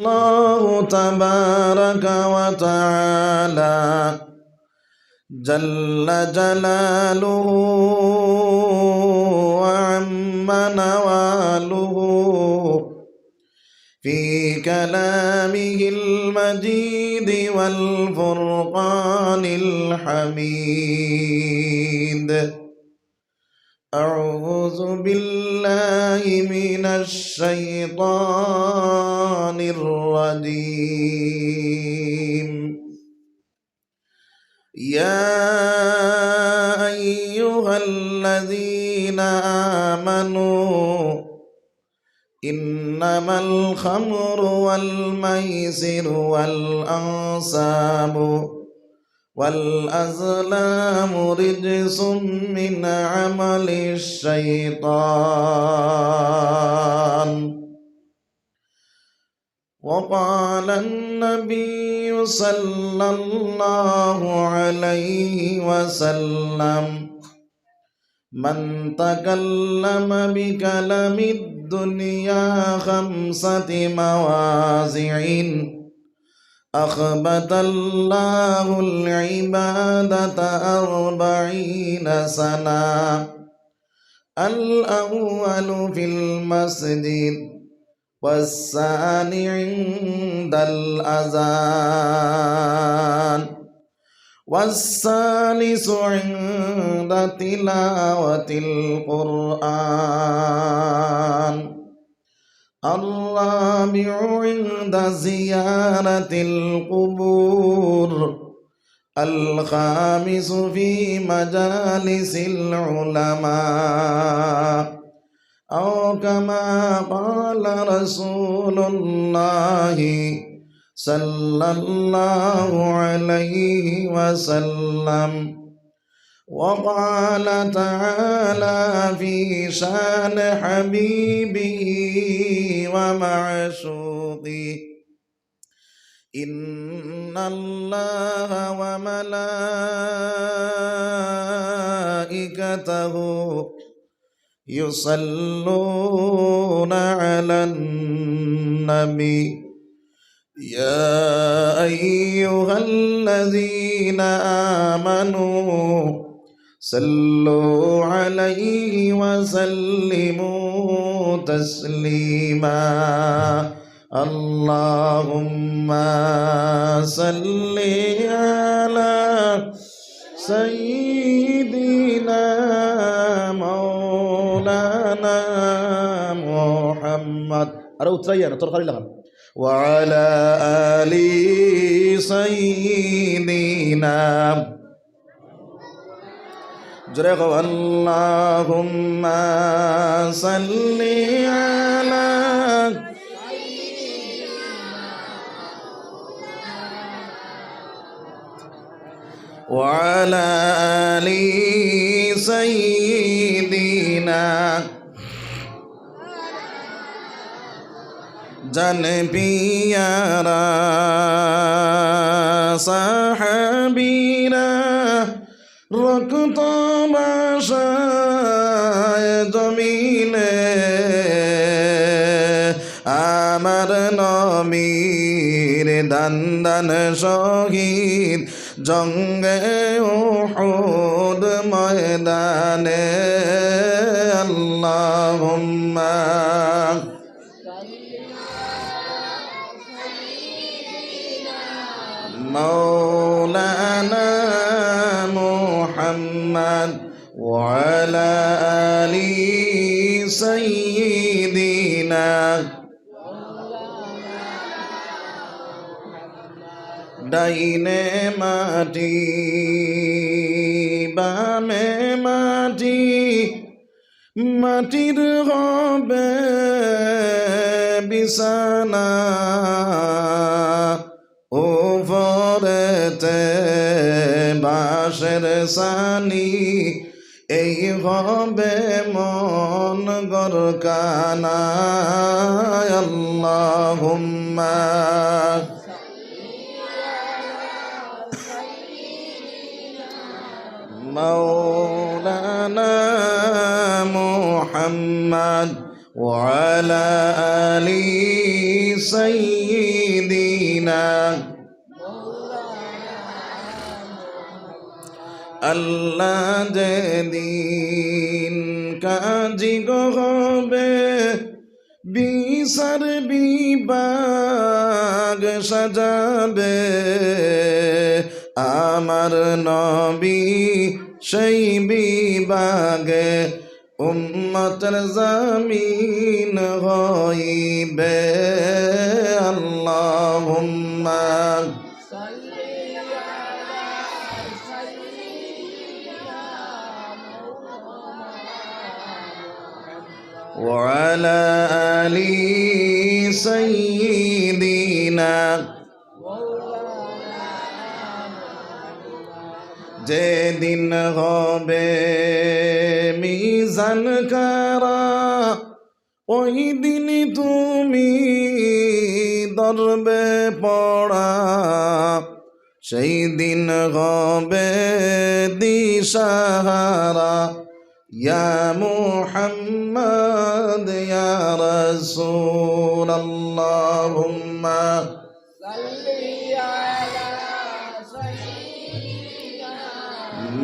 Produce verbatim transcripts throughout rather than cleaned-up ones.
الله تبارك وتعالى جل جلاله وعم نواله في كلامه المجيد والفرقان الحميد. أعوذ بالله من الشيطان الرجيم. يا أيها الذين آمنوا إنما الخمر والميسر والأنصاب والأزلام رجس من عمل الشيطان. وقال النبي صلى الله عليه وسلم: من تكلم بكلم الدنيا خمسة موازع أخبت الله العبادة أربعين سنة. الأول في المسجد، والثاني عند الأذان، والثالث عند تلاوة القرآن، الرابع عند زيارة القبور، الخامس في مجالس العلماء، أو كما قال رسول الله صلى الله عليه وسلم. وقال تعالى في شان حبيبه ومعشوقه: إن الله وملائكته يصلون على النبي، يا أيها الذين آمنوا صلوا عليه وسلموا تسليما. اللهم صل على سيدنا مولانا محمد. আরে উতরাইয়া না, তরকারি লাগান। وعلى آل سيدنا. জোরে কও, اللهم صل على وعلى آل سيدنا। জান পিয়ারা সাহাবীরা রক্ত ভাষায় জমিনে আমার নবীর দান দান শহীদ জঙ্গে উহুদ ময়দানে। আল্লাহুম্মা মাওলানা মুহাম্মদ ওয়া আলা আলি সাইয়্যিদিনা। ডাইনে মাটি, বামে মাটি, মাটির হবে বিছানা, উপরেতে বাঁশের ছানি, এই হবে মন ঘরখানা। আল্লাহুম্মা মাওলানা মুহাম্মদ وعلى آل سيدنا আল্লাহ যেদিন কাজী গো হবে, বিচার বিভাগ সাজাবে, আমার নবী সেই বিভাগে উম্মতের জামিন হইবে। আল্লাহুম্মা وعلى آل سيدنا যেদিন হবে মিজান খাড়া, ওই দিন তুমি ধরবে পড়া, সেই দিন হবে দিশাহারা। ইয়া মুহাম্মদ ইয়া রাসূল, আল্লাহুম্মা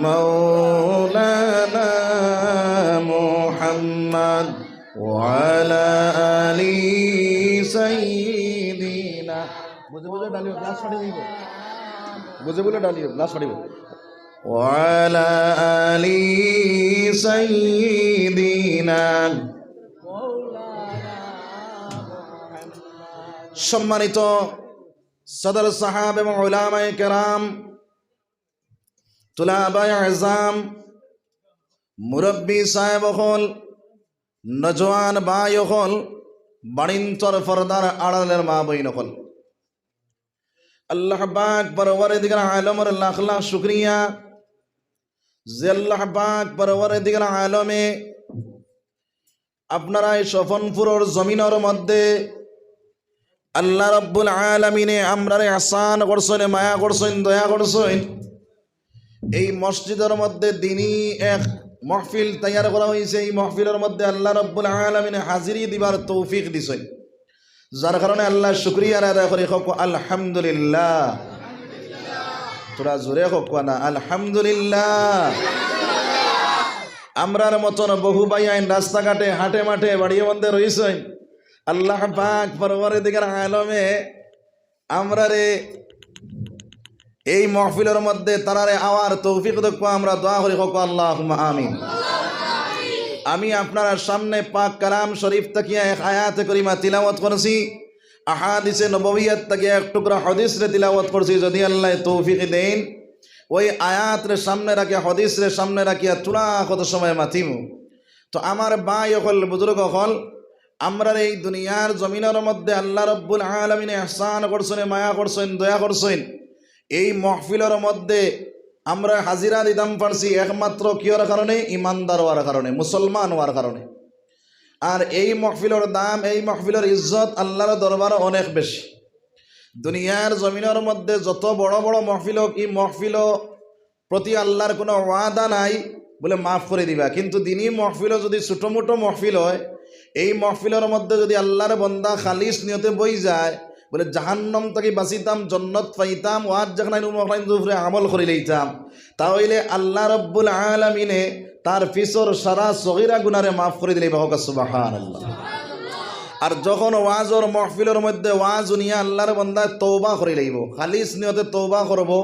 মাওলানা মুহাম্মদ ওয়া আলা আলি সাইয়্যিদিনা। বুঝে বুঝে ডালিও, গ্লাস ফাটি দিব। বুঝে বুঝে ডালিও, গ্লাস ফাটিব। ওয়া আলা আলি সাইয়্যিদিনা। সম্মানিত সদর সাহেব এবং উলামায়ে কেরাম, তুলাবায়ে আজাম, মুরব্বী সাহেব অকল, নজওয়ান ভাই অকল, বাড়িন্তর পর্দার আড়ালের মা বইন অকল, আল্লাহ পাক পরওয়ারদিগার আলমর লাখ লাখ শুকরিয়া যে আল্লাহ পাক পরওয়ারদিগার আলমে আপনারা এই স্বপনপুরর জমিনর মধ্যে আল্লাহ রব্বুল আলামিনে আমরারে আহসান করছইন, মায়া করছইন, দয়া করছইন। এই মসজিদর মধ্যে দিনই এক মহফিল তৈয়ার করা হইছে। এই মহফিলর মধ্যে আল্লাহ রব্বুল আলামিনে হাজিরি দিবার তৌফিক দিছইন, যার কারণে আল্লাহর শুকরিয়া আদায় করি। কউক্কা আলহামদুলিল্লাহ। থুড়া জোরে কউক্কা না, আলহামদুলিল্লাহ। আমরার মতন বহু ভাইয়াইন রাস্তাঘাটে, হাটে মাঠে, বাড়িয়ে বন্দে রইছইন। আল্লাহ পাক পরওয়ারদিগার আলমে আমরারে এই মহফিলর মধ্যে তারারে আওয়ার তৌফিক দেউক্কা, আমরা দোয়া করি, কউক্কা আল্লাহুম্মা আমিন। আমি আপনারার সামনে পাক কালাম শরীফ থাকিয়া এক আয়াতে করিমা তিলাওয়াত করছি, আহাদিসে নববিয়াত থাকিয়া এক টুকরা হাদিসরে তিলাওয়াত করছি। যদি আল্লায় তৌফিক দেইন, ওই আয়াতরে সামনে রাখিয়া, হাদিসরে সামনে রাখিয়া থুড়া কত সময় মাতিমু। তো আমার ভাই অকল, বুজুর্গ অকল, আমরারে এই দুনিয়ার জমিনর মধ্যে আল্লাহ রব্বুল আলামিনে ইহসান করছইন, মায়া করছইন, দয়া করছইন। এই মহফিলর মধ্যে আমরা হাজিরা দিতাম পারছি একমাত্র কিয়র কারণে? ইমানদার অওয়ার কারণে, মুসলমান অওয়ার কারণে। আর এই মহফিলর দাম, এই মহফিলর ইজ্জত আল্লাহর দরবারো অনেক বেশি। দুনিয়ার জমিনর মধ্যে যত বড় বড় মহফিল অউক, ই মহফিল প্রতি আল্লাহর কোনো ওয়াদা নাই বলে মাফ করি দিবা। কিন্তু দিনি মহফিলও যদি ছোটো মোটো মহফিল অয়, এই মহফিলর মধ্যে যদি আল্লাহর বন্দা খালিস নিয়তে বই যায়, বলে জাহান্নাম থাকি বাঁচিতাম, জন্নত পাইতাম, ওয়াজ যেখানাইন হুনমু অখানাইন্তর উপরে আমল করি লইতাম, তা অইলে আল্লাহ রব্বুল আলামিনে তার পিছর সারা সগিরা গুনারে মাফ করি দিলাইবা। কউক্কা সুবহানাল্লাহ। আর যখন ওয়াজর মহফিলর মধ্যে ওয়াজ হুনিয়া আল্লাহর বন্দায় তওবা করি লইবো, খালিস নিয়তে তওবা করবো,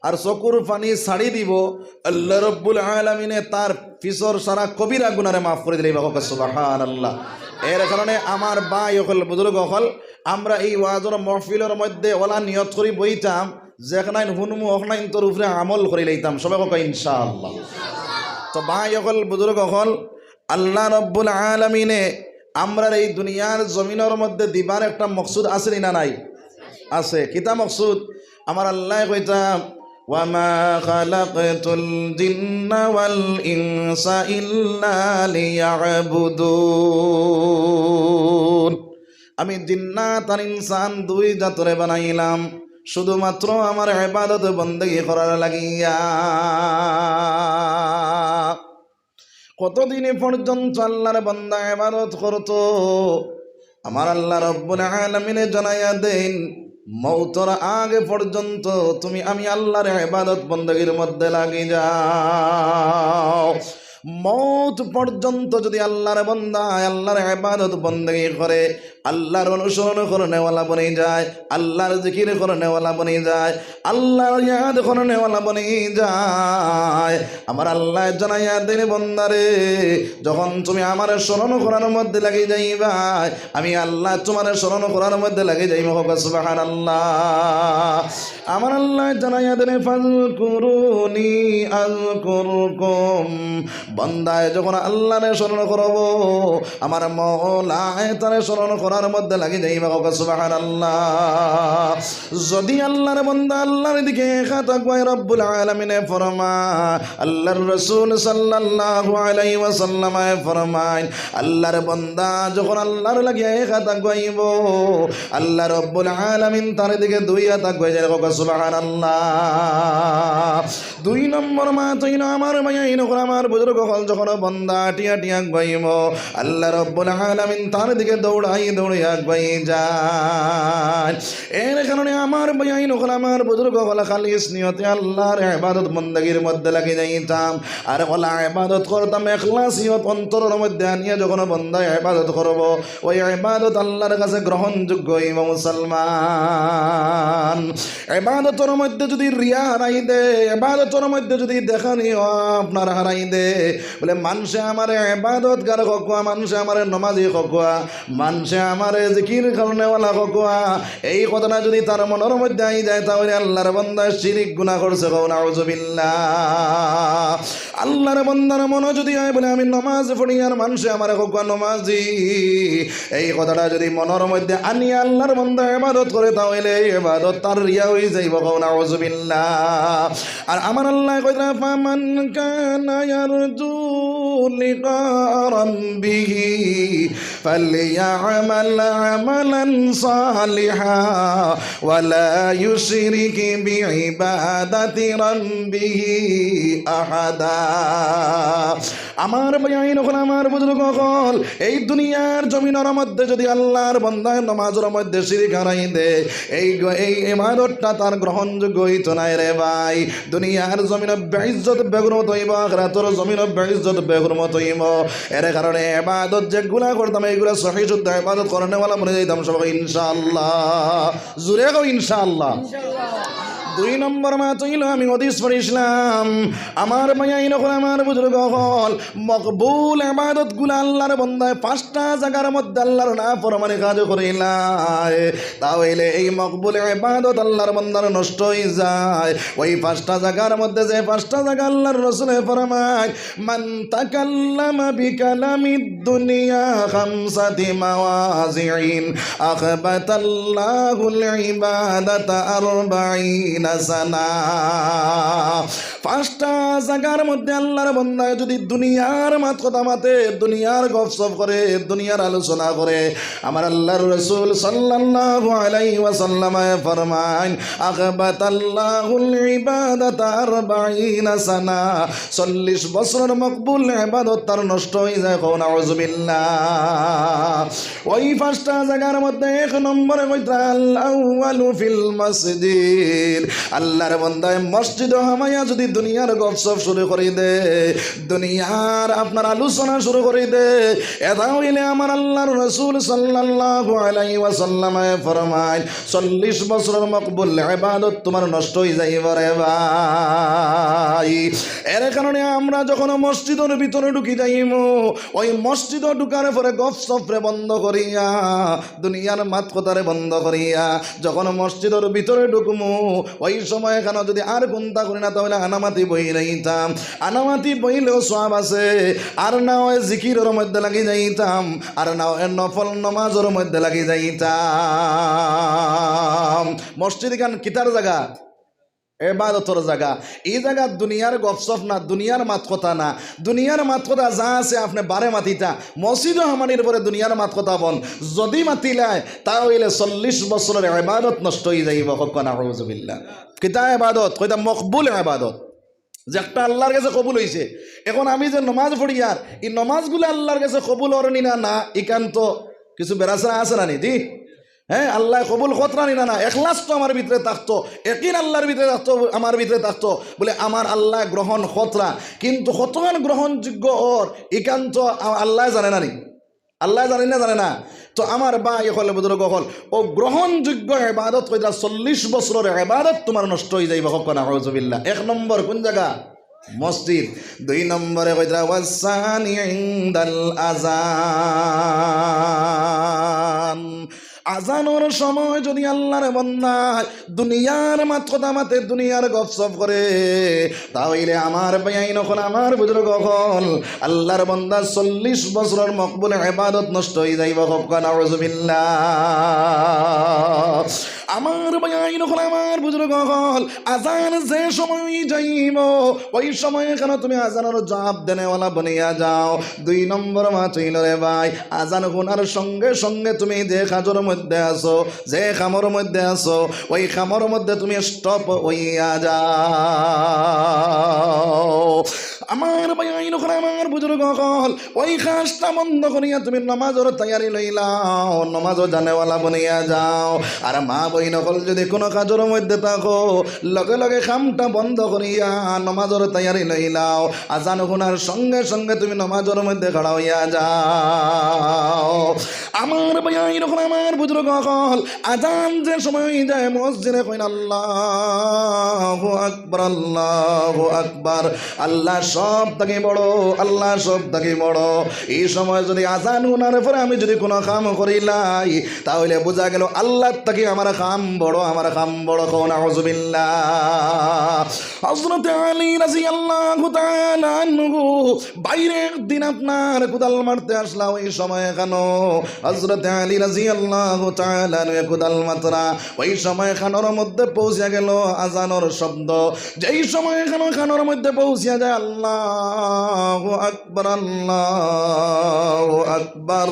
আর চকুর পানি ছাড়ি দিবো, আল্লাহ রব্বুল আলামিনে তার পিছর সারা কবিরা গুনারে মাফ করি দিলাইবা। কউক্কা সুবহানাল্লাহ। এর কারণে আমার ভাই অকল, বুজুর্গ অকল, আমরা এই ওয়াজর মহফিলর মধ্যে অলা নিয়ত করি বইতাম, যেখানাইন হুনমু অখানাইন্তর উপরে আমল করি লইতাম। সবে কউক্কা ইনশাআল্লাহ। তো ভাই অকল, বুজুর্গ অকল, আল্লাহ রব্বুল আলামিনে আমরার এই দুনিয়ার জমিনর মধ্যে দিবার একটা মকসুদ আছে নি না নাই? আছে। কিতা মকসুদ? আমার আল্লায় কইতা, "ওয়া মা খালাকতুল জিন্না ওয়াল ইনসা ইল্লা লিয়াবুদুন।" আমি জিন্নাত আর ইনসান দুই জাতরে বানাইলাম শুধুমাত্র আমার ইবাদত বন্দেগী করার লাগিয়া। কতদিন পর্যন্ত আল্লাহর বান্দা ইবাদত করতো? আমার আল্লাহ রব্বুল আলামিনে জানাইয়া দেন, মৌতর আগে পর্যন্ত তুমি আমি আল্লাহর ইবাদত বন্দেগীর মধ্যে লাগি যাও। মৌত পর্যন্ত যদি আল্লাহর বান্দা আল্লাহর ইবাদত বন্দেগী করে, আল্লাহর অনুসরণ করনেওয়ালা বনি যায়, আল্লাহর জিকির করনেওয়ালা বনি যায়, আল্লাহর ইয়াদ করনেওয়ালা বনি যায়। আমার আল্লাহ জানাইয়া দিন, বন্দারে, যখন তুমি আমারে স্মরণ করার মধ্যে লাগি যাইবায়, আমি আল্লাহ তোমারে স্মরণ করার মধ্যে লাগি যাইমু। কউক্কা সুবহানাল্লাহ। আমার আল্লাহ জানাইয়া দিন, "ফাযকুরুনি আযকুরকুম।" বন্দায় যখন আল্লাহরে স্মরণ করবো, আমার মওলায় তারে স্মরণ করার মধ্যে লাগি যাইবা। কউক্কা সুবহানাল্লাহ। যদি আল্লাহর বন্দা আল্লাহর দিকে এক হাত আগুয়ায়, রব্বুল আলামিনে ফরমায়, আল্লাহর রাসূল সাল্লাল্লাহু আলাইহি ওয়াসাল্লামে ফরমাইন, আল্লাহর বন্দা যখন আল্লাহর লাগি এক হাত আগুয়াইবো, আল্লাহ রব্বুল আলামিন তার দিকে দুই হাত আগুয়াই যায়। কউক্কা সুবহানাল্লাহ। দুই নম্বর মাত অইলো, আমার ভাইয়াইন অকল, আমার বুজুর্গ অকল, যখন বন্দা আটিয়া আটিয়া আগুয়াইবো, আল্লাহ রব্বুল আলামিন তার দিকে দৌড়াই দৌড়াই আগুয়াই যায়। এর কারণে আমার ভাইয়াইন অকল, আমার বুজুর্গ অকল, খালিস নিয়তে আল্লাহর ইবাদত বন্দেগীর মধ্যে লাগি যাইতাম। আর অলা ইবাদত করতাম, এখলাসিয়ত অন্তরর মধ্যে আনিয়া যখন বন্দা ইবাদত করবো, ওই ইবাদত আল্লাহর কাছে গ্রহণযোগ্য অইবো। মুসলমান, ইবাদতর মধ্যে যদি রিয়া হারাই দে, ইবাদতর মধ্যে যদি দেখানি আপনার হারাই দে, বলে, "মানষে আমারে ইবাদতগার কউক্কা, মানষে আমারে নমাজি কউক্কা, মানষে আমারে জিকির করনেওয়ালা কউক্কা", এই কথাটা যদি তার মনর মধ্যে আই যায়, তাহলে আল্লাহর বন্দায় শিরিক গুনাহ করছে। কও নাউজুবিল্লাহ। আল্লাহর বন্দার মনো যদি অয় বলে, "আমি নমাজ পড়ি আর মানষে আমারে কউক্কা নমাজি", এই কথাটা যদি মনর মধ্যে আনিয়া আল্লাহর বন্দা ইবাদত করে, তাহলে এই ইবাদত তার রিয়া অই যাইবো। কও নাউজুবিল্লাহ। আর আমার আল্লাহ কইরা, "ফামান কানা ইয়ারজু লিকা রাব্বিহি ফালইয়ামাল আমালান সালিহা ওয়ালা ইউশরিক বিইবাদাতি রাব্বিহি আহাদা।" আমার ভাইয়াইন অকল, আমার বুজুর্গ অকল, এই দুনিয়ার জমিনর মধ্যে যদি আল্লাহর বন্দায় নমাজর মধ্যে শিরিক হারাই দে, এই গ-, এই ইবাদতটা তার গ্রহণযোগ্য অইতো নায় রে ভাই। দুনিয়ার জমিনো বেইজ্জত বেহুরমত অইবো, আখিরাতর জমিনো বেইজ্জত বেহুরমত অইবো। এর কারণে ইবাদত যেগুলা করতাম, এইগুলা সহি শুদ্ধ ইবাদত করনেওয়ালা বনি যাইতাম সবাই ইনশাআল্লাহ। জোরে কও ইনশাআল্লাহ। দুই নম্বর মাত অইলো, আমি হাদিস পড়ছিলাম, আমার ভাইয়াইন অকল, আমার বুজুর্গ অকল, মকবুল ইবাদতগুলা আল্লাহর বন্দায় পাঁচটা জাগার মধ্যে আল্লাহর নাফরমানি কাজ করিলায়, তাহলে এই মকবুল ইবাদত আল্লাহর বন্দার নষ্ট অই যায়। ওই পাঁচটা জাগার মধ্যে, যে পাঁচটা জাগা আল্লাহর রসুলে ফরমায়, মান তাকাল্লামা বিকালামিদ দুনিয়া খামসাতি মাওয়াজিইন আহবাতাল্লাহুল ইবাদাতা আরবাইনা সানা। পাঁচটা জাগার মধ্যে আল্লাহর বন্দায় যদি দুনিয়ার মাত কথা মাতে, দুনিয়ার গফসফ করে, দুনিয়ার আলোচনা করে, আমার আল্লাহর রসুল সাল্লাল্লাহু আলাইহি ওয়াসাল্লামে ফরমাইন, "আহবাতাল্লাহুল ইবাদাতা আরবাইনা সানা।" চল্লিশ বছরর মকবুল ইবাদত তার নষ্ট অই যায়। কও নাউজুবিল্লাহ। ওই পাঁচটা জাগার মধ্যে এক নম্বরে কইতরা, "আল আউয়ালু ফিল মসজিদ।" আল্লাহর বন্দায় মসজিদো হামাইয়া যদি দুনিয়ার গফসফ শুরু করি দে, দুনিয়ার আপনার আলোচনা শুরু করি দে, এটা অইলে আমার আল্লাহর রসুল সাল্লাল্লাহু আলাইহি ওয়াসাল্লামে ফরমাইন, চল্লিশ বছরর মকবুল ইবাদত তোমার নষ্ট অই যাইবো রে ভাই। এর কারণে আমরা যখন মসজিদর ভিতরে ঢুকি যাইমু, ওই মসজিদো ঢুকার পরে গফসফরে বন্ধ করিয়া, দুনিয়ার মাত কথারে বন্ধ করিয়া, যখন মসজিদর ভিতরে ঢুকমু, ওই সময় এখানো যদি আর কুন্তা করি না, তাহলে আনামাতি বই রইতাম। আনামাতি বইলেও সওয়াব আছে, আর না অয় জিকিরর মধ্যে লাগি যাইতাম, আর না অয় নফল নমাজর মধ্যে লাগি যাইতাম। মসজিদ ইখান কিতার জাগা? এবাদতর জাগা। ই জাগাত দুনিয়ার গফসফ না, দুনিয়ার মাত কথা না। দুনিয়ার মাত কথা যা আছে আপনে বারে মাতিতা। মসজিদো হামানির পরে দুনিয়ার মাত কথা বন। যদি মাতিলায়, তা অইলে চল্লিশ বছরর এবাদত নষ্ট অই যাইবো। কও নাউজুবিল্লাহ। কিতা এবাদত? কইতা মকবুল এবাদত। যে একটা আল্লাহর গেছে কবুল অইছে। এখন আমি যে নমাজ পড়িয়ার, ই নমাজগুলা আল্লাহর গেছে কবুল অর নি না, না, ইখান তো কিছু বেড়াছেড়া আছে না নি, জি? হ্যাঁ, আল্লায় কবুল করতরা নি না, না, এখলাস তো আমার ভিতরে থাকতো, একিন আল্লাহর ভিতরে থাকতো, আমার ভিতরে থাকতো, বুলে আমার আল্লায় গ্রহণ করতরা, কিন্তু কতখান গ্রহণযোগ্য অর, ইখান তো আ-, আল্লায় জানে না নি? আল্লায় জানে না, জানে না? তো আমার ভাই অকল, বুজুর্গ অকল, অউ গ্রহণযোগ্য ইবাদত কইরা চল্লিশ বছরর ইবাদত তুমার নষ্ট অইযাইবো, কউক্কা নাউজুবিল্লাহ। এক নম্বর কুন জাগা? মসজিদ। দুই নম্বরে কইরা ওয়াসানি ইনদাল আজান। আজানর সময় যদি আল্লাহর বান্দা দুনিয়ার মাত কথা মাতে, দুনিয়ার গপসপ করে, তা অইলে আমার ভাইয়াইন অকল, আমার বুজুর্গ অকল, আল্লাহর বান্দা চল্লিশ বছরর মকবুল ইবাদত নষ্ট অইযাইবো, কউক্কা নাউজুবিল্লাহ। আমার ভাইয়াইন অকল, আমার বুজুর্গ অকল, আজান যে সময় অইযাইবো, অউ সময় কেন তুমি আজানর জবাব দেনেওয়ালা বনিয়া যাও। দুই নম্বর মাত অইলো রে ভাই, আজান হুনার সঙ্গে সঙ্গে তুমি যে কাজর মধ্যে আছো, যে কামর মধ্যে আছো, অউ কামর মধ্যে তুমি stop অইয়া যাও। আমার ভাইয়াইন অকল, আমার বুজুর্গ অকল, অউ কাজটা বন্ধ করিয়া তুমি নমাজর তৈয়ারি লইলাও, নমাজো যানেওয়ালা বনিয়া যাও। আর মা বইন অকল যদি কুনু কাজর মধ্যে থাকো, লগে লগে কামটা বন্ধ করিয়া নমাজর তৈয়ারি লইলাও। আজান হুনার সঙ্গে সঙ্গে তুমি নমাজর মধ্যে খাড়া অইয়া যাও। আমার ভাইয়াইন অকল, আমার বুজুর্গ অকল, আজান যে সময় অইযায়, মুয়াজ্জিনে কইন, "আল্লাহু আকবার, আল্লাহু আকবার, আল্লাহ সব থাকি বড়, আল্লাহ সব থাকি বড়।" ই সময় যদি আজান হুনার পরে আমি যদি কুনু কাম করিলাই, তা অইলে বুজা গেলো আল্লাহর থাকি আমার কাম বড়, আমার কাম বড়। কউক্কা নাউজুবিল্লাহ। হযরতে আলী রাদিয়াল্লাহু তাআলা আনহু বাইরে একদিন আপনার কুদাল মারতে আছলা, অউ সময় কেন হযরতে আলী রাদিয়াল্লাহু তাআলা আনহু কুদাল মাতরা, অউ সময় কানর মধ্যে পৌঁছিয়া গেলো আজানর শব্দ। যেই সময় কেন কানর মধ্যে পৌঁছিয়া যায়, "আল্লাহু আকবার, আল্লাহু আকবার,"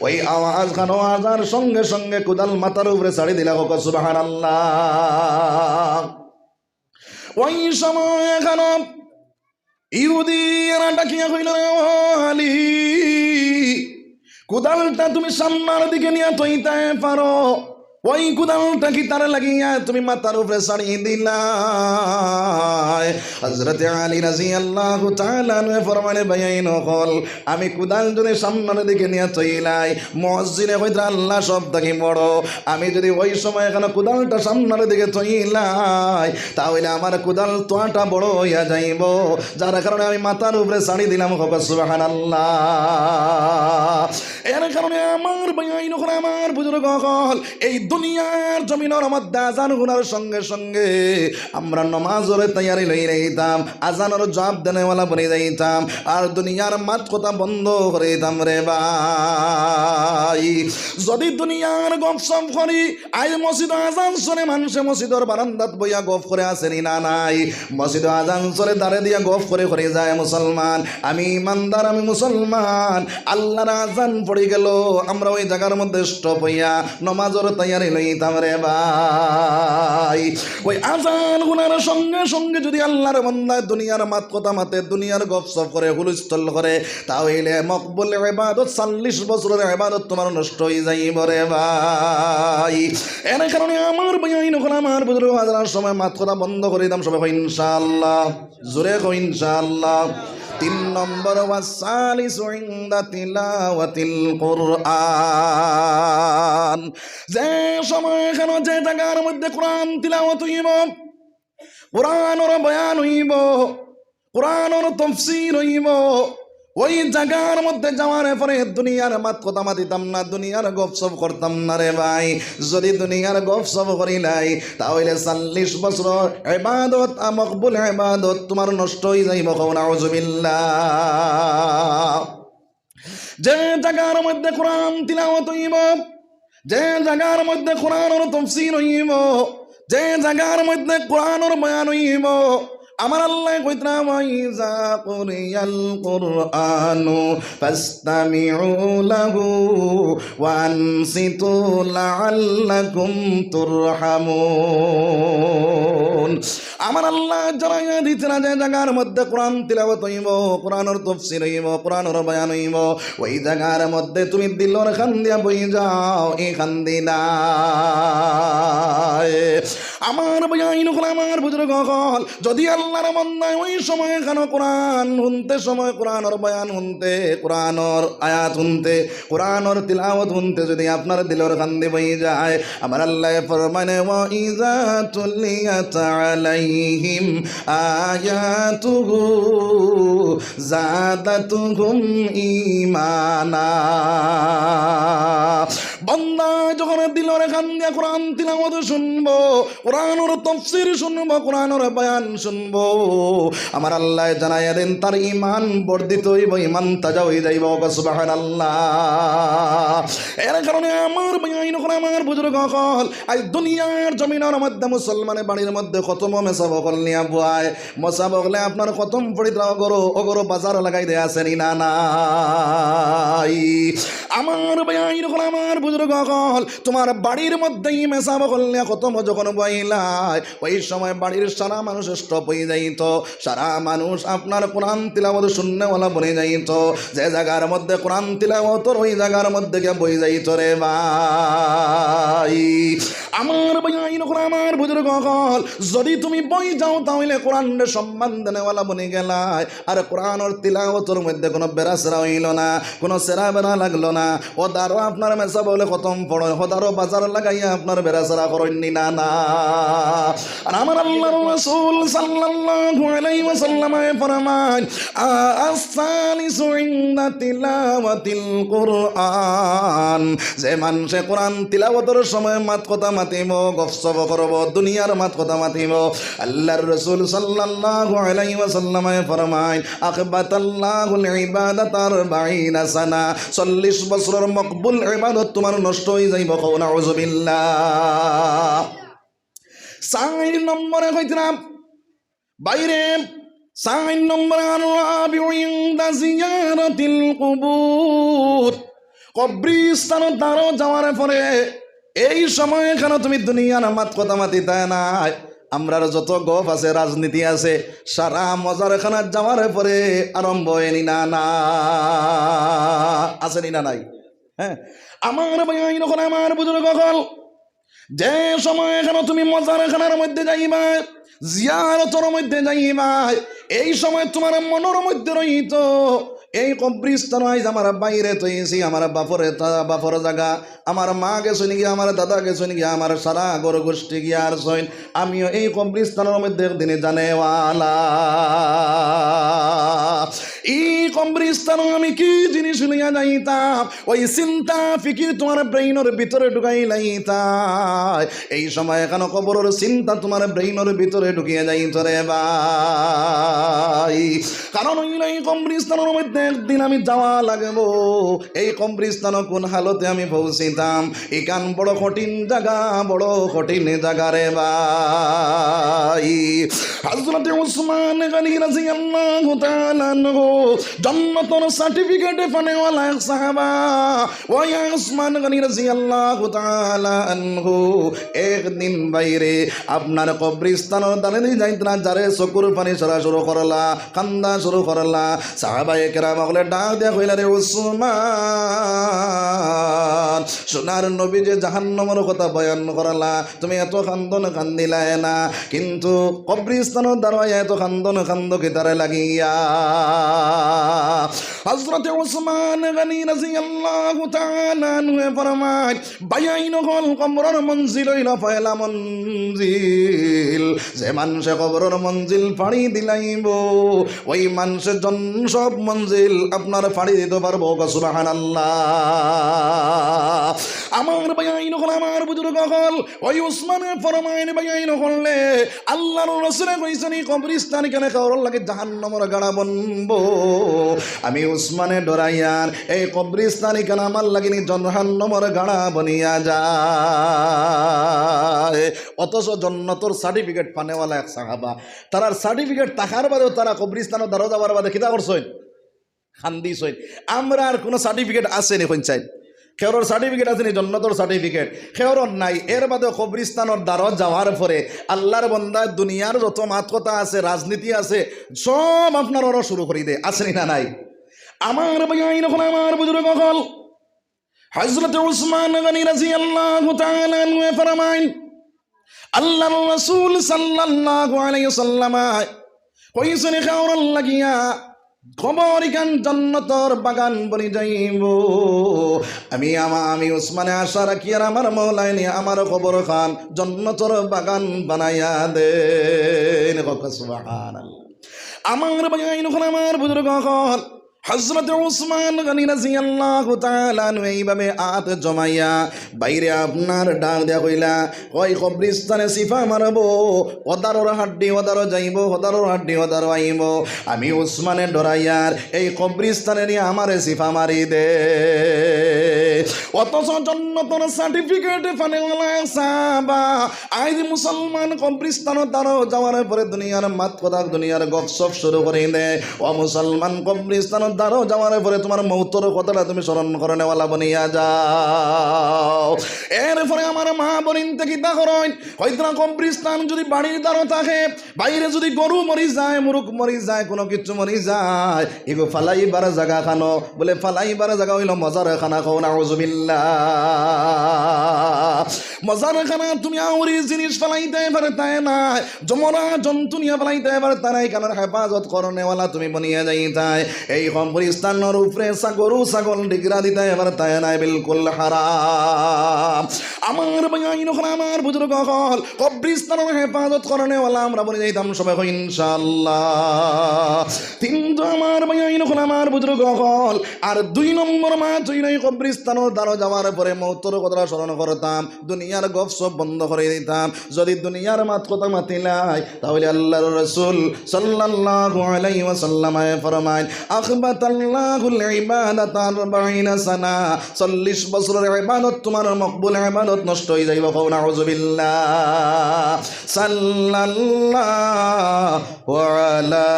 অউ আওয়াজ কানো আজার সঙ্গে সঙ্গে কুদাল মাথার উপরে ছাড়ি দিলা, কউক্কা সুবহানাল্লাহ। অউ সময় কেন ইহুদিরা ডাকিয়া কইল, "ও আলী, কুদালটা তুমি সামনার দিকে নিয়া থইতায় পারো, অউ কুদালটা কিতার লাগিয়া তুমি মাথার উপরে ছাড়ি দিলায়?" হযরতে আলী রাদিয়াল্লাহু তাআলা আনহু ফরমাইন, "ভাইয়াইন অকল, আমি কুদাল যদি সামনার দিকে নিয়া থইলাই, মুয়াজ্জিনে কইতরা আল্লাহ সব থাকি বড়, আমি যদি অউ সময় কেন কুদালটা সামনার দিকে থইলাই, তা অইলে আমার কুদাল তোয়াটা বড় অইয়া যাইবো, যার কারণে আমি মাথার উপরে ছাড়ি দিলাম।" কউক্কা সুবহানাল্লাহ। এর কারণে আমার ভাইয়াইন অকল, আমার বুজুর্গ অকল, এই দুনিয়ার জমিনর মধ্যে আজান হুনার সঙ্গে সঙ্গে আমরা নমাজর তৈয়ারি লই লইতাম, আজানর জবাব দেনেওয়ালা বনি যাইতাম, আর দুনিয়ার মাত কথা বন্ধ করি দিতাম রে ভাই। যদি দুনিয়ার গপসপ করি, আইজ মসজিদো আজান চলে, মানষে মসজিদর বারান্দাত বইয়া গপ করে, আছে নি না নাই? মসজিদো আজান চলে, দারে দিয়া গপ করে করে যায় মুসলমান। আমি ইমানদার, আমি মুসলমান। আল্লাহর আজান পড়ি গেলো, আমরা অউ জাগার মধ্যে stop অইয়া নমাজর তৈয়ারি লইতাম রে ভাই। অউ আজান হুনার সঙ্গে সঙ্গে যদি আল্লাহর বান্দা দুনিয়ার মাত কথা মাতে, দুনিয়ার গপসপ করে, হুলস্থুল করে, তা অইলে মকবুল ইবাদত, চল্লিশ বছরর ইবাদত তুমার নষ্ট অইযাইবো রে ভাই। এর কারণে আমার ভাইয়াইন অকল, আমার বুজুর্গ, আজানর সময় মাত কথা বন্ধ করি দিতাম, সবে কই ইনশাআল্লাহ, জোরে কই ইনশাআল্লাহ। তিন নম্বর, ওয়াসালিসু ইনদা তিলাওয়াতিল কুরআন। যে সময় কেন যে জাগার মধ্যে কুরআন তিলাওয়াত অইবো, কুরআনর বয়ান অইবো, কুরআনর তাফসীর অইবো, অউ জাগার মধ্যে যাওয়ার পরে দুনিয়ার মাত কথা মাতিতাম না, দুনিয়ার গপসপ করতাম না রে ভাই। যদি দুনিয়ার গপসপ করিলাই, তা অইলে চল্লিশ বছরর ইবাদত, মকবুল ইবাদত তুমার নষ্ট অইযাইবো। কও নাউজুবিল্লাহ। যে জাগার মধ্যে কুরআন তিলাওয়াত অইবো, যে জাগার মধ্যে কুরআনর তাফসীর অইবো, যে জাগার মধ্যে কুরআনর বয়ান অইবো, আমার আল্লায় কইতরা, "ওয়া ইযা কুরিয়াল কুরআনু ফাসতামিউ লাহু ওয়া আনসিতু লাআল্লাকুম তুরহামুন।" আমার আল্লায় জানাইয়া দিতরা, যে জাগার মধ্যে কোরআন তিলাওয়াত অইবো, কোরআনর তাফসীর অইবো, কোরআনর বয়ান অইবো, ওই জাগার মধ্যে তুমি দিলর কান দিয়া বই যাও, ই কান দি নায়। আমার ভাইয়াইন অকল, আমার বুজুর্গ অকল, যদি আল্লার বান্দায় ওই সময় খানো কোরআন হুনতে সময়, কোরআনর বয়ান হুনতে, কোরআনর আয়াত হুনতে, কোরআনর তিলাওয়াত হুনতে যদি আপনার দিলর কান দি বই যায়, আমার আল্লায় ফরমানে, "ওয়া ইযা তুলিয়াত আলাইহিম আয়াতুহু জাদাতুহুম ঈমানা।" বান্দা যখন দিলর কান দিয়া কোরআন তিলাওয়াত শুনবো, কোরআনর তাফসীর শুনবো, কোরআনর বয়ান শুনবো, আমার আল্লায় জানাইয়া দেন, তার ঈমান বর্ধিত অইবো, ঈমান তাজা অই যাইবো। সুবহানাল্লাহ। এর কারণে আমার ভাইয়াইন অকল, আমার বুজুর্গ অকল, আইজ দুনিয়ার জমিনর মধ্যে মুসলমানে বাড়ির মধ্যে খতম মেসাব অকল নিয়া বওয়ায়, মেসাব অকলে আপনার খতম পড়িতরা অগরো, অগরো বাজার লাগাই দেয়, আছে নি না নাই? আমার ভাইয়াইন অকল, আমার বুজুর্গ অকল, তুমার বাড়ির মধ্যে ই মেসাব অকল নিয়া খতম যখন বওয়াইলায়, ওই সময় বাড়ির সারা মানুষ stop অই যাইতো, সারা মানুষ আপনার কোরআন তিলাওয়াত শুননেওয়ালা বনি যাইতো। যে জাগার মধ্যে কোরআন তিলাওয়াত অর, ওই জাগার মধ্যে গিয়া বই যাইতো রে ভাই। আমার ভাইয়াইন অকল, আমার বুজুর্গ অকল, যদি তুমি বই যাও, তাইলে কোরআনরে সম্মান দেনেওয়ালা বনি গেলায়। আর কোরআনর তিলাওয়াতর মধ্যে কোনো বেড়াছেড়া অইলো না, কোনো ছেড়া বেড়া লাগলো না। হদারো আপনার মেসাব অকলে খতম পড়ইন, হদারো বাজার লাগাইয়া আপনার বেড়াছেড়া করইন নি না না। আর আমার আল্লার রাসূল সাল্লাল্লাহু আলাইহি ওয়াসাল্লামে ফরমাইন, আ-, আস-সালিসু ইনদা তিলাওয়াতিল কুরআন, যে মানষে কোরআন তিলাওয়াতর সময় মাত কথা মাতিবো, গফসফ করবো, দুনিয়ার মাত কথা মাতিবো, আল্লার রাসূল সাল্লাল্লাহু আলাইহি ওয়াসাল্লামে ফরমাইন, আখবাতাল্লাহুল ইবাদাতা আরবাইনা সানা, চল্লিশ বছরর মকবুল ইবাদত তুমার নষ্ট অই যাইবো। কও নাউজুবিল্লাহ। চাইর নম্বরে কইতরা, ভাইরে, চাইর নম্বরে, আর রাবিউ ইনদা জিয়ারাতিল কুবুর, কবরস্থানো দ্বারো যাওয়ার পরে এই সময় খানো তুমি দুনিয়ার মাত কথা মাতিতায় নায়। আমরার যত গফ আছে, রাজনীতি আছে, সারা মজার খানাত যাওয়ার পরে আরম্ভ অয় নি না না। আছে নি না নাই? হ্যাঁ, আমার ভাইয়াইন অকল, আমার বুজুর্গ অকল, যে সময় খানো তুমি মজার খানার মধ্যে যাইবায়, জিয়ারতর মধ্যে যাইবায়, এই সময় তুমার মনর মধ্যে রইতো, এই কবরস্থানো আইজ আমার ভাইরে থইছি, আমার বাপরে তা-, বাপর জাগা, আমার মা গেছইন গিয়া, আমার দাদা গেছইন গিয়া, আমার সারা ঘর গোষ্ঠী গিয়া আরছইন, আমিও এই কবরস্থানর মধ্যে একদিন যানেওয়ালা। এই কবরস্থানো আমি কি জিনিস লইয়া যাইতাম, ওই চিন্তা ফিকির তুমার ব্রেইনর ভিতরে ঢুকাইলাইতায়। এই সময় খানো কবরর চিন্তা তুমার ব্রেইনর ভিতরে ঢুকিয়া যাইতো রে ভাই। কারণ অইলো, এই কবরস্থানর মধ্যে একদিন আমি যাওয়া লাগবো। এই কবরস্থানো কোন হালতে আমি পৌঁছিতাম? ইখান বড় কঠিন জাগা, বড় কঠিন জাগা রে ভাই। হযরতে উসমান গনি রাদিয়াল্লাহু তাআলা আনহু, জন্নতর সার্টিফিকেট পানেওয়ালা এক সাহাবা, ওই উসমান গনি রাদিয়াল্লাহু তাআলা আনহু, একদিন ভাইরে আপনার কবরস্থানর দ্বারেদি যাইতরা, যারে চকুর পানি ঝরা শুরু করলা, কান্দা শুরু করলা। সাহাবায়ে কেরাম অকলে ডাক দিয়া কইলা, "রে উসমান, সোনার নবী যে জাহান্নামর কথা বয়ান করলা, তুমি এত কান্দন কান্দিলায় না, কিন্তু কবরস্থানর দ্বারো আইয়া এত কান্দন কান্দো কিতারে লাগিয়া?" হযরতে উসমান গনি রাদিয়াল্লাহু তাআলা আনহু ফরমাইন, ভাইয়াইন অকল, কবরর মঞ্জিল অইলো পয়লা মঞ্জিল। যে মানষে কবরর মঞ্জিল ফাড়ি দিলাইবো, ওই মানষে জন-, সব মঞ্জিল আপনার ফাড়ি দিতো পারবো। সুবহানাল্লাহ। আমার ভাইয়াইন অকল, আমার বুজুর্গ অকল, ওই উসমানে ফরমাইন, ভাইয়াইন অকল রে, আল্লার রাসূলে কইছইন, ই কবরস্থান ইখানে কারোর লাগি জাহান্নামর গাড়া বনবো। আমি উসমানে ডরাইয়ার এই কবরিস্তান ইখান আমার লাগি নি জাহান্নামর গাড়া বনিয়া যায়। অথচ জন্নতর সার্টিফিকেট পানেওয়ালা এক সাহাবা, তারার সার্টিফিকেট থাকার বাদেও তারা কবরিস্তানর দ্বারো যাওয়ার বাদে কিতা করছইন? কান্দিছইন। আমরার কুনু সার্টিফিকেট আছে নি? কইন চাই, কেউরর সার্টিফিকেট আছে নি জন্নতর সার্টিফিকেট? কেউরর নাই। এর বাদে কবরিস্তানর দ্বারো যাওয়ার পরে আল্লার বন্দায় দুনিয়ার যত মাত কথা আছে, রাজনীতি আছে, সব আপনার ওরা শুরু করি দেয়, আছে নি না নাই? আমার ভাইয়াইন অকল, আমার বুজুর্গ অকল, হযরত উসমান গনি রাদিয়াল্লাহু তাআলা আনহু ফরমাইন, আল্লার রাসূল সাল্লাল্লাহু আলাইহি ওয়াসাল্লাম কইছইন, কেউরর লাগিয়া কবর ইখান জন্নতর বাগান বনি যাইবো। আমি আমা-, আমি উসমানে আশা রাখিয়ার আমার মওলায় নি আমার কবরখান জন্নতর বাগান বানাইয়া দেইন। কউক্কা সুবহানাল্লাহ। আমার ভাইয়াইন অকল, আমার বুজুর্গ অকল, হযরত উসমান গনি রাদিয়াল্লাহু তাআলা আনহু এইভাবে আত জমাইয়া বাইরে আপনার ডাক দিয়া কইলা, ওই কবরিস্তানে চিফা মারবো, ওদারর হাড্ডি ওদারো যাইবো, ওদারর হাড্ডি ওদারো আইবো। আমি উসমানে ডরাইয়ার এই কবরিস্তানে নি আমারে চিফা মারি দে। অথচ জন্নতর সার্টিফিকেট পানেওয়ালা এক সাহাবা আইজ মুসলমান কবরিস্তানর দ্বারো যাওয়ার পরে দুনিয়ার মাত কথা, দুনিয়ার গপসপ শুরু করি দে। ও মুসলমান, কবরিস্তানর দ্বারো যাওয়ার পরে তুমার মউতর কথাটা তুমি স্মরণ করনেওয়ালা বনিয়া যাও। এরপরে আমার মা বইন তে কিতা করইন, কইতরা কবরিস্তান যুদি বাড়ির দ্বারো থাকে, বাইরে যুদি গরু মরি যায়, মুরুগ মরি যায়, কুনু কিচ্ছু মরি যায়, ইগু ফালাইবার জাগা খানো, বলে ফালাইবার জাগা অইলো মজার খানা, কও নাউজুবিল্লাহ। মজার খানা তুমি আউরি জিনিস ফালাইতায় পারতায় নায়, জমরা জন্তু নিয়া ফালাইতায় পারতায় নায়, ইখানর হেফাজত করনেওয়ালা তুমি বনিয়া যাইতায়। এই কবরিস্তানর উপরে সা-, গরু ছাগল ডিগরা দিতায় পারতায় নায়, বিলকুল হারাম। আমার ভাইয়াইন অকল, আমার বুজুর্গ অকল, কবরিস্তানর হেফাজত করনেওয়ালা আমরা বনি যাইতাম সবে, কই ইনশাআল্লাহ। কিন্তু আমার ভাইয়াইন অকল, আমার বুজুর্গ অকল, আর দুই নম্বর মাত অইলো কবরিস্তানর দ্বারো যাওয়ার পরে মউতর কথাটা স্মরণ করতাম, দুনিয়ার গপসপ বন্ধ করি দিতাম। যুদি দুনিয়ার মাত কথা মাতিলাই, তাইলে আল্লার রাসূল সাল্লাল্লাহু আলাইহি ওয়াসাল্লামে ফরমাইন, আখবাতাল্লাহুল ইবাদাতা আরবাইনা সানা, চল্লিশ বছরর ইবাদত, তুমার মকবুল ইবাদত নষ্ট অই যাইবো। কও নাউজুবিল্লাহ। সাল্লাল্লাহু আলা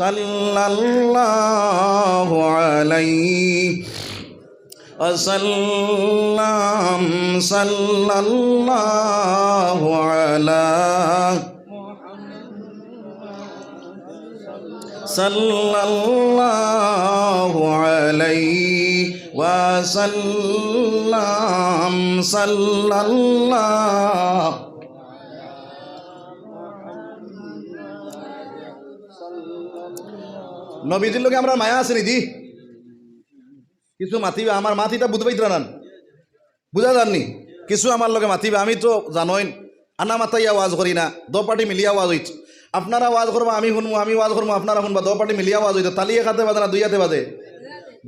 সাল্লাল্লাহু আলাইহি ওয়াসাল্লাম, সাল্লাল্লাহু আলা সাল্লাল্লাহু আলাইহি ওয়াসাল্লাম, সাল্লাল্লাহু। নবীজির লগে আমরার মায়া আছে নি জি? কিছু মাতিবা, আমার মাত ইতা বুঝ পাইতরা না, বুঝা যার নি? কিছু আমার লগে মাতিবা, আমি তো জানইন, আনা মাতাইয়া ওয়াজ করি না, দো পার্টি মিলিয়া ওয়াজ অইতো। আপনারা ওয়াজ করবা, আমি হুনমু, আমি ওয়াজ করমু, আপনারা হুনবা, দো পার্টি মিলিয়া ওয়াজ অইতো। তালি এক আতে বাজে না দুই আতে বাজে?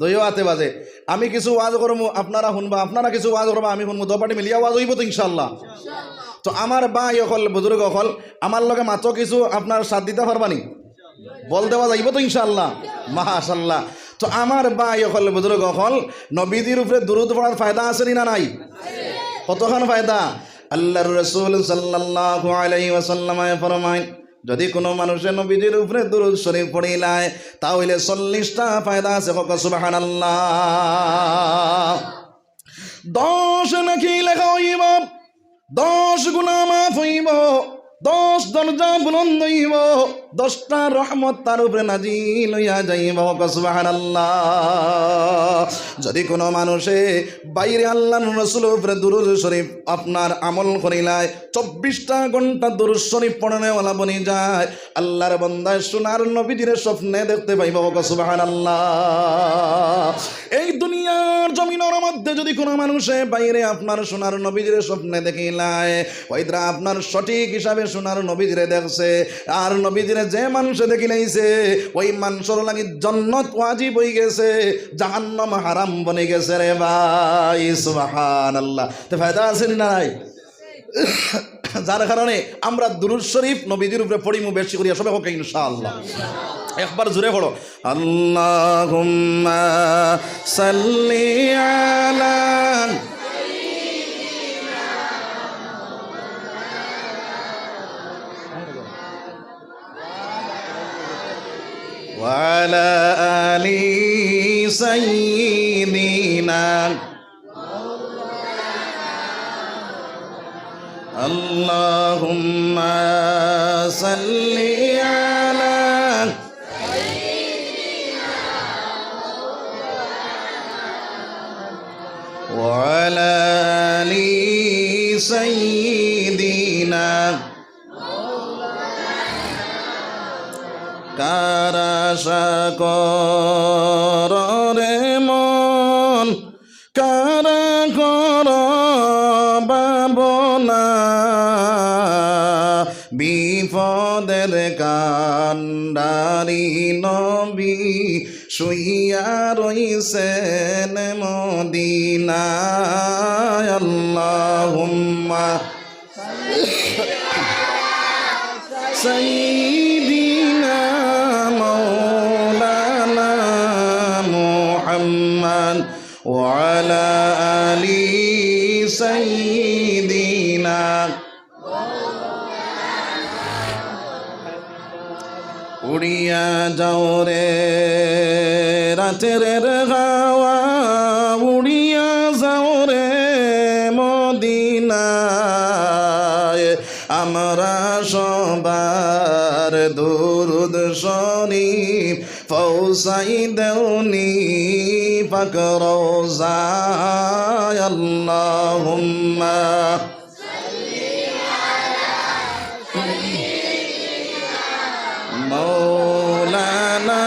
দুইও আতে বাজে। আমি কিছু ওয়াজ করমু, আপনারা হুনবা, আপনারা কিছু ওয়াজ করবা, আমি হুনমু, দো পার্টি মিলিয়া ওয়াজ অইবো তো ইনশাআল্লাহ। তো আমার ভাই অকল, বুজুর্গ অকল, আমার লগে মাতো, কিছু আপনার সাথ দিতা পারবা নি? বল দেওয়া যাইবো তো ইনশাআল্লাহ? মাশাআল্লাহ। তো আমার ভাই অকল, বুজুর্গ অকল, নবীজির উপরে দুরুদ পড়ার ফায়দা আছে নি না নাই? কতখান ফায়দা? আল্লার রাসূল সাল্লাল্লাহু আলাইহি ওয়াসাল্লামে ফরমাইন, যুদি কুনু মানুষে নবীজির উপরে দুরুদ শরীফ পড়িলায়, তাইলে চল্লিশটা ফায়দা আছে। কও সুবহানাল্লাহ। দশ নেকি লেখা অইবো, দশ গুনা মাফ অইবো, দশ দরজা বুলন্দ অইবো, দশটা রহমত তার উপরে নাজিল অইয়া যাইবো। কও সুবহানাল্লাহ। যুদি কুনু মানুষে বাইরে আল্লার রাসূলর উপরে দুরুদ শরীফ আপনার আমল করিলায়, চব্বিশটা ঘন্টা দুরুদ শরীফ পড়নেওয়ালা বনি যায়, আল্লার বন্দায় সোনার নবীজিরে স্বপ্নে দেখতে পাইবো। কও সুবহানাল্লাহ। এই দুনিয়ার জমিনর মধ্যে যুদি কুনু মানুষে বাইরে আপনার সোনার নবীজিরে স্বপ্নে দেখিলায়, ওইতরা আপনার সঠিক হিসাবে সোনার নবীজিরে দেখছে, আর নবীজিরে যে মানষে দেখিলাইছে, ওই মানষর লাগি জন্নত ওয়াজিব অইগেছে, জাহান্নাম হারাম বনিগেছে রে ভাই। সুবহানাল্লাহ। তো ফায়দা আছে নি না নাই? যার কারণে আমরা দুরূদ শরীফ নবীজির উপরে পড়িমু বেশি করিয়া, সবে কউক্কা ইনশাআল্লাহ। একবার জোরে পড়ো, আল্লাহুম্মা সাল্লি আলা ওয়া আলা আলি সাইয়্যিদিনা। আল্লাহুম্মা সাল্লি আলা ওয়া আলা আলি সাইয়্যিদিনা। কার আশা করো রে মন, কার করো ভাবনা, বিপদের কান্ডারি নবী শুইয়া রইছেন মদিনায়। আল্লাহুম্মা সাইয়্যিদিনা মাওলানা মুহাম্মদ ওয়া আলা আলি সাইয়্যিদিনা। উড়িয়া যাও রে রাতের হাওয়া, উড়িয়া যাও রে মদিনায়, আমরা সবার দুরুদ শরীফ পৌঁছাই দেওনি পাক রওজায়। আল্লাহুম্মা মাওলানা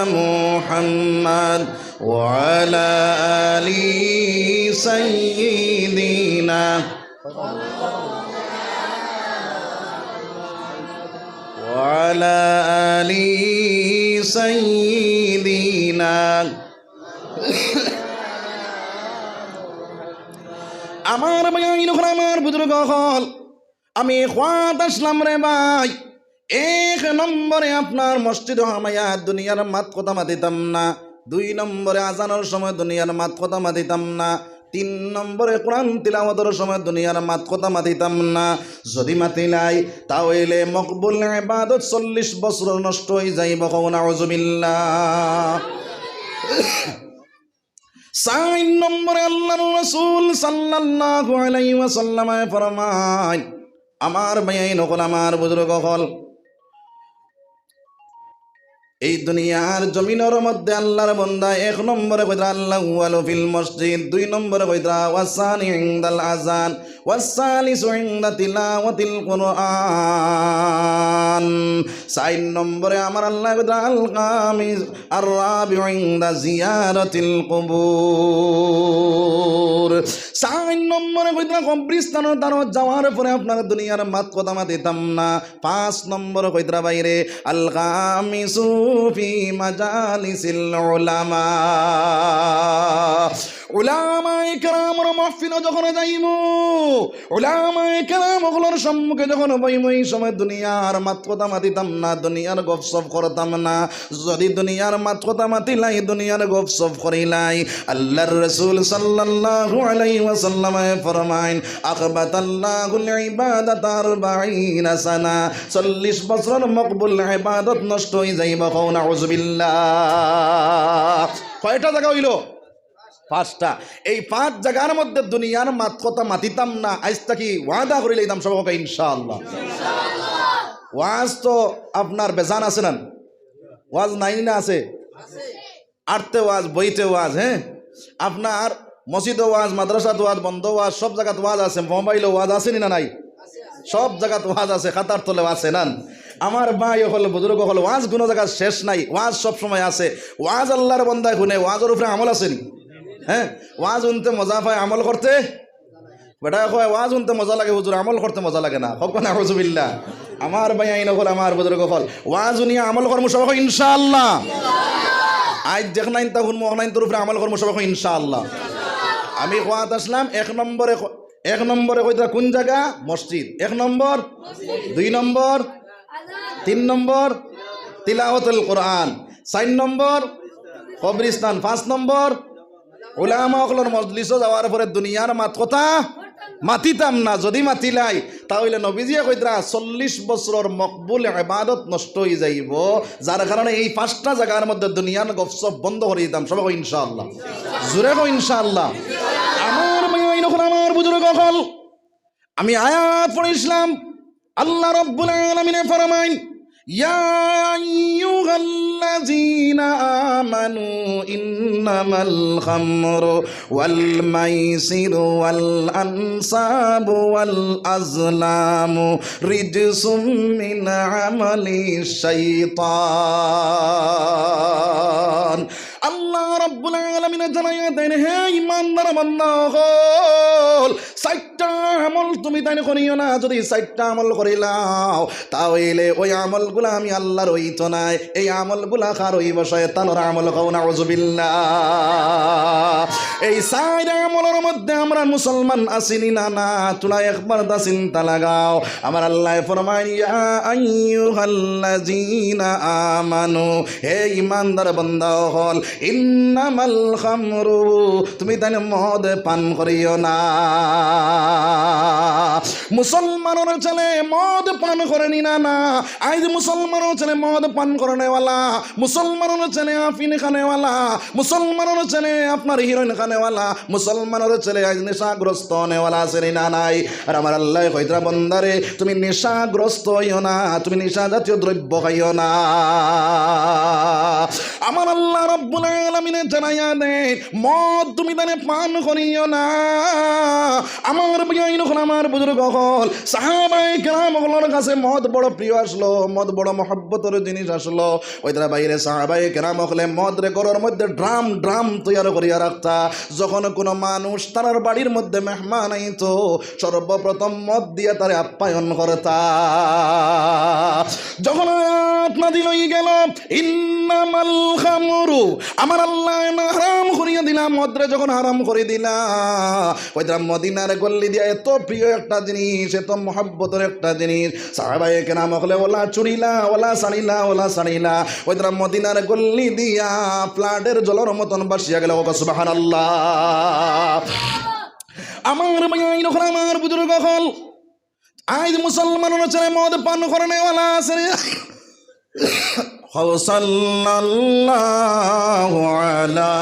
মুহাম্মদ ওয়া আলা আলি সাইয়্যিদিনা ওয়া আলা আলি সাইয়্যিদিনা। আমার ভাইয়াইন অকল, আমার বুজুর্গ অকল, আমি কওয়াত আছলাম রে ভাই, এক নম্বরে আপনার মসজিদো হামাইয়া দুনিয়ার মাত-কথা মাতিতাম না, দুই নম্বরে আজানর সময় দুনিয়ার মাত-কথা মাতিতাম না, তিন নম্বরে কোরআন তিলাওয়াতর সময় দুনিয়ার মাত-কথা মাতিতাম না। যুদি মাতিলাই, তা অইলে মকবুল ইবাদত চল্লিশ বছর নষ্ট অই যাইবো। কও নাউজুবিল্লাহ। চাইর নম্বরে আল্লাহর রাসূল সাল্লাল্লাহু আলাইহি ওয়াসাল্লামে ফরমাইন, আমার ভাইয়াইন অকল, আমার বুজুর্গ অকল, এই দুনিয়ার জমিনর মধ্যে আল্লাহর বন্দা এক নম্বরে কইতরা আল্লাহু আওয়ালু ফিল মসজিদ, দুই নম্বরে কইতরা ওয়াসানি ইনদাল আজান, ওয়াসালিসু ইনদা তিলাওয়াতিল কুরআন। চাইর নম্বরে আমার আল্লায় কইতরা আল খামিস, আর রাবিউ ইনদা জিয়ারাতিল কুবুর। চাইর নম্বরে কইতরা কবরস্থানর দ্বারো যাওয়ার পরে আপনার দুনিয়ার মাত-কথা মাতিতাম না। পাঁচ নম্বরে কইতরা ভাইরে, আল খামিসু ফি মাজালিসিল উলামা। উলামায়ে কেরামর মাহফিলো যখন যাইমু, উলামায়ে কেরাম অকলর সম্মুখে যখন বইমু, এই সময় দুনিয়ার মাত-কথা মাতিতাম না, দুনিয়ার গফসফ করতাম না। যুদি দুনিয়ার মাত-কথা মাতিলাই, দুনিয়ার গফসফ করিলাই, আল্লাহর রাসূল সাল্লাল্লাহু আলাইহি ওয়াসাল্লামে ফরমাইন, আহবাতাল্লাহুল ইবাদাতা আরবাইনা সানা, চল্লিশ বছরর মকবুল ইবাদত নষ্ট অই যাইবো। কও নাউজুবিল্লাহ। কয়টা জাগা অইলো? পাঁচটা। এই পাঁচ জাগার মধ্যে দুনিয়ার মাত-কথা মাতিতাম না, আইজ থাকি ওয়াদা করিলাইতাম সবে কও ইনশাআল্লাহ। ওয়াজ তো আপনার বেজান আছে না? ওয়াজ নাই না আছে? আটতে ওয়াজ, বইতে ওয়াজ, হ্যাঁ? আপনার মসজিদো ওয়াজ, মাদ্রাসাত ওয়াজ, বন্ধ ওয়াজ, সব জাগাত ওয়াজ আছে, মোবাইলো ওয়াজ আছে নি না নাই? সব জাগাত ওয়াজ আছে, খাতার তলেও আছে না? আমার ভাই অকল, বুজুর্গ অকল, ওয়াজ কুনু জাগাত শেষ নাই, ওয়াজ সব সময় আছে। ওয়াজ আল্লাহর বন্দায় হুনে, ওয়াজর উপরে আমল আছে নি? হ্যাঁ, ওয়াজ হুনতে মজা পায়, আমল করতে বেটায় কয়, "ওয়াজ হুনতে মজা লাগে হুজুর, আমল করতে মজা লাগে না।" কও নাউজুবিল্লাহ। আমার ভাইয়াইন অকল, আমার বুজুর্গ অকল, ওয়াজ হুনিয়া আমল করমু সবে কও ইনশাআল্লাহ। আইজ যেখানাইনতা হুনমু, অখানাইনতর উপরে আমল করমু সবে কও ইনশাআল্লাহ। আমি কওয়াত আছলাম এক নম্বরে ক-, এক নম্বরে কইতরা কোন জাগা? মসজিদ। এক নম্বর, দুই নম্বর, তিন নম্বর তিলাওয়াতুল কোরআন, চাইর নম্বর কবরস্থান, পাঁচ নম্বর উলামা অকলর মজলিসো যাওয়ার পরে দুনিয়ার মাত কথা মাতিতাম না। যদি মাতিলাই, তা অইলে নবীজিয়ে কইতরা চল্লিশ বছরর মকবুল ইবাদত নষ্ট অই যাইবো, যার কারণে এই পাঁচটা জাগার মধ্যে দুনিয়ার গফসফ বন্ধ করি দিতাম। সবে কও ইনশাআল্লাহ, জোরে কও ইনশাআল্লাহ। আমার ভাইয়াইন অকল, আমার বুজুর্গ অকল, আমি আয়াত পড়ছিলাম, আল্লাহ রাব্বুল আলামিনে ফরমাইন, ইয়া আইয়ুহাল্লাযীনা আমানু ইন্নামাল খামরু ওয়াল মাইসিরু ওয়াল আনসাবু ওয়াল আজলামু রিজসুম মিন আমালিশ শাইতান। আল্লাহ রাব্বুল আলামিনে জানাইয়া দেন, হে ইমানদার বান্দা অকল, চাইরটা আমল তুমি তাইন করিও না। যদি চাইরটা আমল করিলাও, তা অইলে ওই আমলগুলা আমি আল্লাহর অইতো নায়। এই আমলগুলা কার অইবো? শয়তানর আমল। কও নাউজুবিল্লাহ। এই চাইর আমলর মধ্যে আমরা মুসলমান আছি নি না? না, তুলা একবার তা চিন্তা লাগাও। আমার আল্লাহ ফরমাইন, ইয়া আইয়ুহাল্লাযীনা আমানু, হে ইমানদার বান্দা অকল, ইন্নামাল খামরু, তুমি তাইন মদ পান করিও না। মুসলমানর ছেলে মদ পান করে নি না? না, আইজ মুসলমানর ছেলে মদ পান করনেওয়ালা, মুসলমানর ছেলে আফিন খানেওয়ালা, মুসলমানর ছেলে আপনার হিরোইন খানেওয়ালা, মুসলমানর ছেলে আইজ নেশাগ্রস্ত অনেওয়ালা আছে নি না? নাই। আর আমার আল্লাহ কইতরা, বন্দারে, তুমি নেশাগ্রস্ত অইও না, তুমি নেশা জাতীয় দ্রব্য খাইও না। আমার আল্লাহ রাব্বুল আলামিনে জানাইয়া দেন, মদ তুমি তাইন পান করিও না। আমার ভাইয়াইন অকল, আমার বুজুর্গ অকল, সাহাবায়ে কেরাম অকলর কাছে মদ বড় প্রিয় আছলো, মদ বড় মহব্বতর জিনিস আছলো। কইতরা ভাইরে, সাহাবায়ে কেরাম অকলে মদরে ঘরর মধ্যে ড্রাম ড্রাম তৈয়ার করিয়া রাখতা। যখন কোনো মানুষ তারার বাড়ির মধ্যে মেহমান আইতো, সর্বপ্রথম মদ দিয়া তারে আপ্যায়ন করতা। যখন আয়াত নাজিল অই গেল, ইন্নামাল খামরু, আমার আল্লাহ না হারাম করিয়া দিলা, মদরে যখন হারাম করি দিলা, কইতরা মদিনার গল্লি দিয়া এত প্রিয় একটা জিনিস, এত মহব্বতর একটা জিনিস, সাহাবায়ে কেরাম অকলে ওলা চুড়িলা, ওলা ছাড়িলা, ওলা ছাড়িলা। কইতরা মদিনার গল্লি দিয়া ফ্লাডের জলর মতন ভাসিয়া গেল। কও সুবহানাল্লাহ। আমার ভাইয়াইন অকল, আমার বুজুর্গ অকল, আইজ মুসলমানর ছেলে মদ পান করনেওয়ালা আছে রে। কও সাল্লাল্লাহু আলা।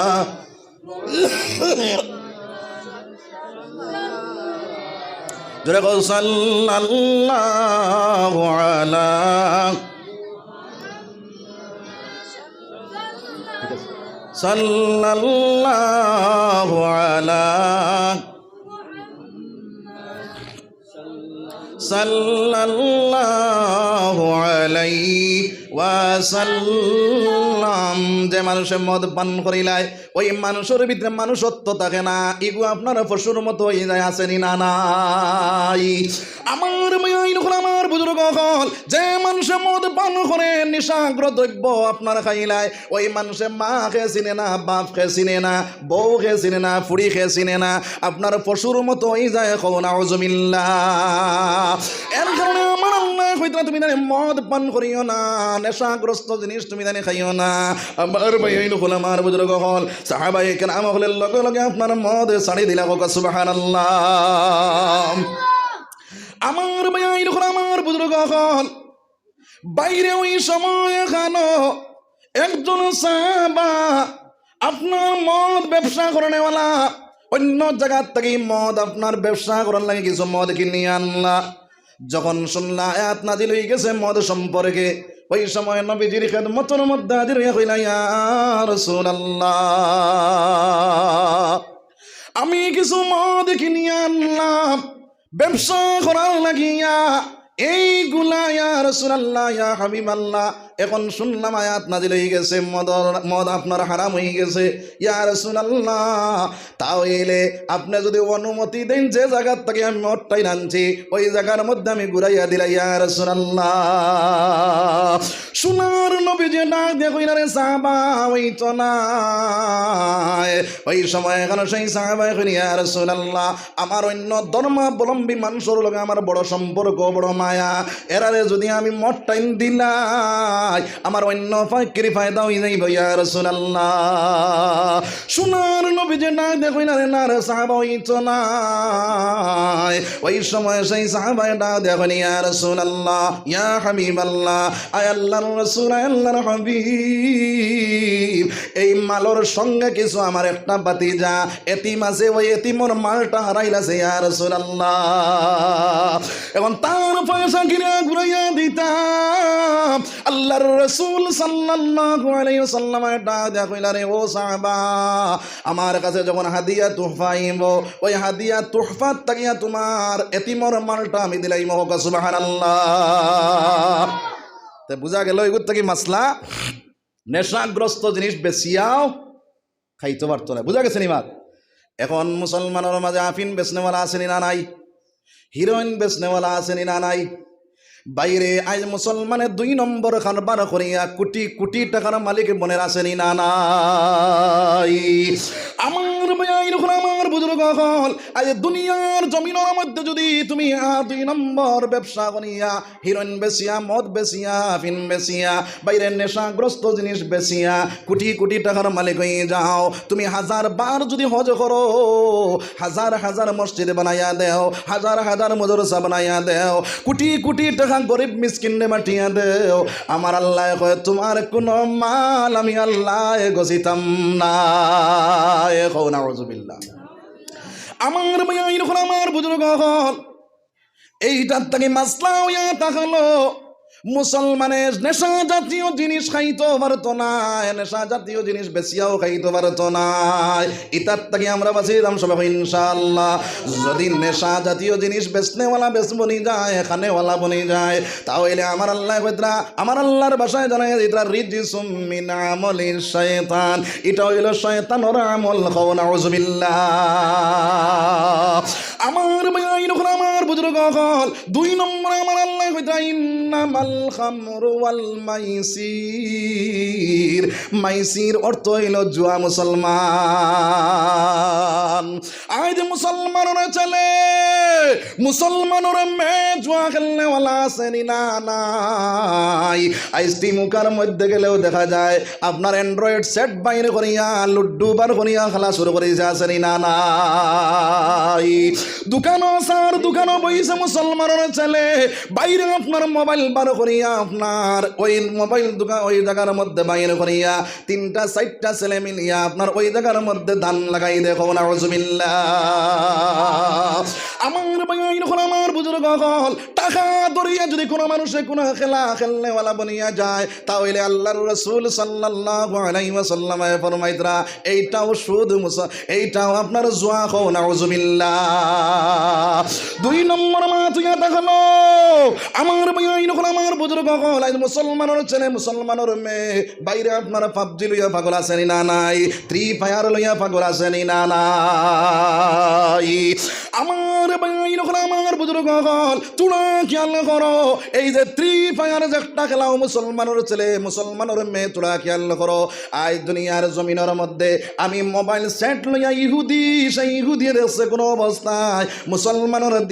জোরে কও সাল্লাল্লাহু আলা। সাল্লাল্লাহু আলা। সাল্লাল্লাহু আলাইহি ওয়াসাল্লাম। যে মানুষে মদ পান করিলায়, ওই মানুষর ভিতরে মানুষত্ব থাকে না, ইগু আপনার পশুর মতো অই যায়, আছে নি না? নাই। আমার ভাইয়াইন অকল, আমার বুজুর্গ অকল, যে মানুষে মদ পান করে, নিশাগ্র দ্রব্য আপনার খাইলায়, ওই মানুষে মাকে চিনে না, বাপকে চিনে না, বউকে চিনে না, ফুড়িকে চিনে না, আপনার পশুর মতো অই যায়। কও নাউজুবিল্লাহ। এর কারণে আমার আল্লাহ কইতরা, তুমি তাইন মদ পান করিও না, নেশাগ্রস্ত জিনিস তুমি তাইন খাইও না। আমার ভাইয়াইন অকল, আমার বুজুর্গ অকল, সাহাবায়ে কেরাম অকলে লগে লগে আপনার মদ ছাড়ি দিলা। কও সুবহানাল্লাহ। আমার ভাইয়াইন অকল, আমার বুজুর্গ অকল, বাইরে ওই সময় খানো একজন সাহাবা আপনার মদ ব্যবসা করনেওয়ালা, অন্য জাগাত থাকি মদ আপনার ব্যবসা করার লাগি কিছু মদ কিনি আনলা। যখন শুনলা আয়াত নাজিল অই গেছে মদ সম্পর্কে, ওই সময় নবীজির খেদমতর মধ্যে হাজির অইয়া কইলা, ইয়া রাসূলুল্লাহ, আমি কিছু মদ কিনি আনলাম ব্যবসা করার লাগিয়া, এইগুলা ইয়া রাসূলুল্লাহ, ইয়া হাবিবাল্লাহ, এখন শুনলাম আয়াত নাজিল অই গেছে, মদর-, মদ আপনার হারাম অই গেছে। ইয়া রাসূলুল্লাহ, তা অইলে আপনে যুদি অনুমতি দেইন, যে জাগার থাকি আমি মদটাইন আনছি, ওই জাগার মধ্যে আমি ঘুরাইয়া দিলাই, ইয়া রাসূলুল্লাহ। সোনার নবীজি ডাক দিয়া কইলা, "রে সাহাবা, অইতো নায়।" ওই সময় এখানো সেই সাহাবায়ে কইন, "ইয়া রাসূলুল্লাহ, আমার অইন্য ধর্মাবলম্বী মানষর লগে আমার বড় সম্পর্ক, বড় মায়া, এরারে যুদি আমি মদটাইন দিলাই, আমার অইন্য ফাকির ফায়দা অই যাইবো, ইয়া রাসূলুল্লাহ।" সোনার নবীজি ডাক দিয়া কইলা, "রে না রে সাহাবা, অইতো নায়।" ওই সময় সেই সাহাবায়ে ডাক দিয়া কইন, "ইয়া রাসূলুল্লাহ, ইয়া হাবিবাল্লাহ, আয় আল্লাহর রাসূল, আয় আল্লাহর হাবিব, এই মালর সঙ্গে কিছু আমার একটা ভাতিজা এতিম আছে, ওই এতিমর মালটা হারাইলাছে, ইয়া রাসূলুল্লাহ। এখন তার পয়সা কিনা ঘুরাইয়া দিতাম।" আল্লাহর রাসূল সাল্লাল্লাহু আলাইহি ওয়াসাল্লাম ডাক দিয়া কইলা, "রে ও সাহাবা, আমার কাছে যখন হাদিয়া তুহফা আইবো, ওই হাদিয়া তুহফার থাকিয়া তুমার এতিমর মালটা আমি দিলাইমু।" কউক্কা সুবহানাল্লাহ। তে বুঝা গেল, এগুর থাকি মাসলা, নেশাগ্রস্ত জিনিস বেচিয়াও খাইতো পারতো না। বুঝা গেছে নি মাত? এখন মুসলমানর মাঝে আফিন বেচনেওয়ালা আছে নি না নাই? হিরোইন বেচনেওয়ালা আছে নি না নাই? বাইরে আইজ মুসলমানে দুই নম্বর কারবার করিয়া কুটি কুটি টাকার মালিক বনের আছে নি না নাই? আমার ভাইয়াইন অকল, আমার বুজুর্গ অকল, আইজ দুনিয়ার জমিনর মধ্যে যুদি তুমি আর দুই নম্বর ব্যবসা করিয়া হিরোইন বেচিয়া, মদ বেচিয়া, আফিন বেচিয়া, বাইরে নেশাগ্রস্ত জিনিস বেচিয়া কুটি কুটি টাকার মালিক অই যাও, তুমি হাজার বার যুদি হজ করো, হাজার হাজার মসজিদ বানাইয়া দেও, হাজার হাজার মাদ্রাসা বানাইয়া দেও, কুটি কুটি টাকা গরিব মিসকিনরে বাটিয়া দেও, আমার আল্লায় কয়, তুমার কুনু মাল আমি আল্লায় গছিতাম না। এ কও নাউজুবিল্লাহ। আমার ভাইয়াইন অকল, আমার বুজুর্গ অকল, এইটার থাকি মাসলা অইয়া থাকলো, মুসলমানে নেশা জাতীয় জিনিস খাইতো পারতো নায়, নেশা জাতীয় জিনিস বেচিয়াও খাইতো পারতো নায়। ইতার থাকি আমরা বাঁচি যাইতাম সবে, ইনশাআল্লাহ। যুদি নেশা জাতীয় জিনিস বেচনেওয়ালা বেচ বনি যায়, খানেওয়ালা বনি যায়, তা অইলে আমার আল্লায় কইতরা, আমার আল্লাহর ভাষায় জানাইয়া দিতরা, "রিজসুম মিন আমালিশ শাইতান", ইটা অইলো শয়তানর আমল। কও নাউজুবিল্লাহ। আমার ভাইয়াইন অকল, আমার বুজুর্গ অকল, দুই নম্বরে আমার আল্লায় কইতরা, "ইন্নামাল খামরু ওয়াল মাইসির।" মাইসির অর্থ অইলো জুয়া। মুসলমান, আইজ মুসলমানর ছেলে, মুসলমানর মেয়ে জুয়া খেলনেওয়ালা আছে নি না নাই? আইজ টিমুকার মধ্যে গেলেও দেখা যায় আপনার Android set বাইর করিয়া, লুডু বার করিয়া খেলা শুরু করিছে, আছে নি না নাই? দোকানো, সার দোকানো বইছে মুসলমানর ছেলে, বাইরে আপনার মোবাইল বার করিয়া, আপনার ওই মোবাইল দোকান, ওই জাগার মধ্যে বাইর করিয়া তিনটা চাইরটা ছেলে মিলিয়া আপনার ওই জাগার মধ্যে ধান লাগাই দেয়। কও নাউজুবিল্লাহ। আমার ভাইয়াইন অকল, আমার বুজুর্গ অকল, টাকা ধরিয়া যুদি কুনু মানুষে কুনু খেলা খেলনেওয়ালা বনিয়া যায়, তা অইলে আল্লাহর রাসূল সাল্লাল্লাহু আলাইহি ওয়াসাল্লামে ফরমাইতরা, এইটাও সুদ মুসা-, এইটাও আপনার জুয়া। কও নাউজুবিল্লাহ। দুই নম্বর মাত অইয়া থাকলো, আমার ভাইয়াইন অকল, আমার বুজুর্গ অকল, আইজ মুসলমানর ছেলে, মুসলমানর মেয়ে, বাইরে আপনার PUBG লইয়া পাগল আছে নি না নাই? Free Fire লইয়া পাগল আছে নি না নাই? আমার ভাইয়াইন অকল, আমার বুজুর্গ অকল, থুড়া খেয়াল করো, এই যে Free Fire যে একটা খেলাও মুসলমানর ছেলে, মুসলমানর মেয়ে, থুড়া খেয়াল করো, আইজ দুনিয়ার জমিনর মধ্যে আমি মোবাইল set লইয়া ইহুদি, সেই ইহুদি দেখছে কুনু অবস্থায় মুসলমানর